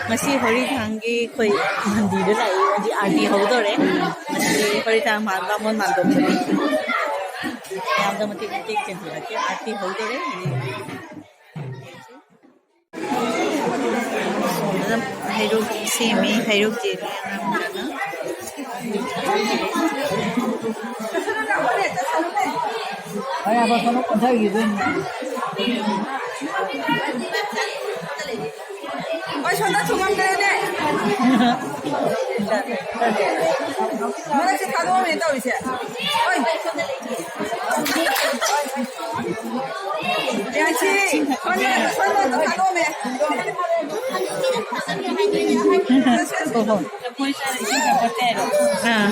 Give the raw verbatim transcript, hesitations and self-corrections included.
ꯉꯁꯤ ꯍꯣꯔꯤꯊꯥꯡꯒꯤ ꯑꯩꯈꯣꯏ ꯃꯟꯗꯤꯔꯗ ꯂꯥꯛꯏ, ꯍꯧꯖꯤꯛ ꯑꯥꯔꯇꯤ ꯍꯧꯗꯧꯔꯦ꯫ ꯉꯁꯤ ꯍꯣꯔꯤꯊꯥꯡ ꯃꯥꯟꯕ ꯃꯣꯟ ꯃꯥꯟꯗꯣꯞꯇꯅꯤ꯫ ꯃꯌꯥꯝꯗ ꯃꯇꯦꯛ ꯃꯇꯦꯛ ꯊꯤꯟꯕꯤꯔꯛꯀꯦ, ꯑꯥꯔꯇꯤ ꯍꯧꯗꯧꯔꯦ꯫ ꯑꯗꯨꯝ ꯍꯩꯔꯨꯛ ꯁꯦꯝꯃꯤ, ꯍꯩꯔꯨꯛ ꯆꯦꯜꯂꯤ ꯑꯉꯥꯡ ꯃꯆꯥꯅ꯫ ꯍꯣꯏ, ꯁꯣꯝꯗ ꯊꯨꯝ ꯑꯝꯇ ꯂꯩꯅꯦ꯫ ꯍꯣꯏ, ꯁꯣꯝꯗ ꯊꯨꯝ ꯑꯝꯇ ꯂꯩꯅꯦ꯫ ꯃꯔꯛꯁꯦ ꯊꯥꯗꯣꯛꯑꯝꯃꯦ ꯇꯧꯔꯤꯁꯦ꯫ ꯍꯣꯏ꯫ ꯌꯥꯁꯤ, ꯁꯣꯝꯗ, ꯁꯣꯝꯗ ꯑꯝꯇ ꯊꯥꯗꯣꯛꯑꯝꯃꯦ꯫ ꯑꯥ꯫